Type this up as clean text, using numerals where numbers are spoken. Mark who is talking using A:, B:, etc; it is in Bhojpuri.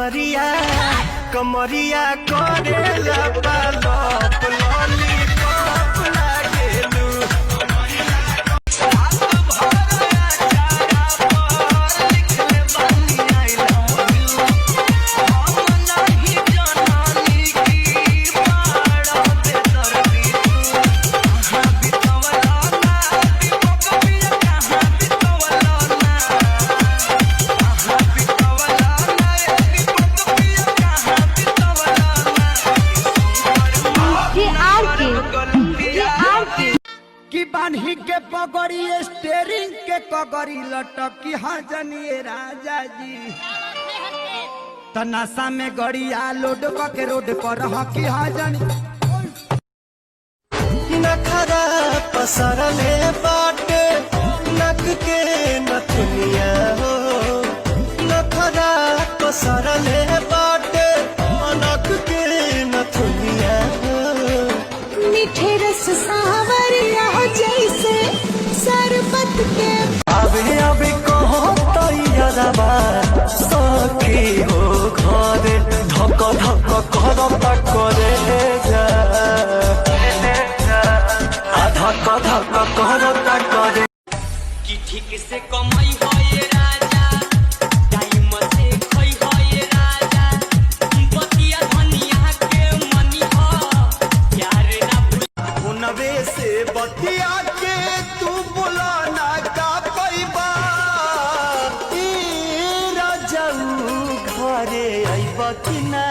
A: कमरिया कमरिया करेला पालप लॉलीपॉप लागेलू।
B: J R K J R K.
C: कि बान्ही के पगड़ी स्टेरिंग के कगड़ी लटकी हजनिए राजा जी, तनासा में गड़िया लोड के रोड पर हकी हजनी।
A: नखरा पसरले बाटे नक के नथुनिया हो, नखरा पसरले बाटे नक के नथुनिया हो।
B: मीठे रस सावरिया जैसे सरबत के।
A: अबे अबे कहो तैयारबा सखी हो घरे, धक धक करता करे जा, आ धक धक करता करे।
D: कि ठीक से कमाई होए राजा, टाइम से खई होए राजा, बतिया धनिया के मनी हो प्यार ना।
A: उनवे से बतिया के तू बोलाना का पैबा, ई राजाऊ घरे अइबा कि ना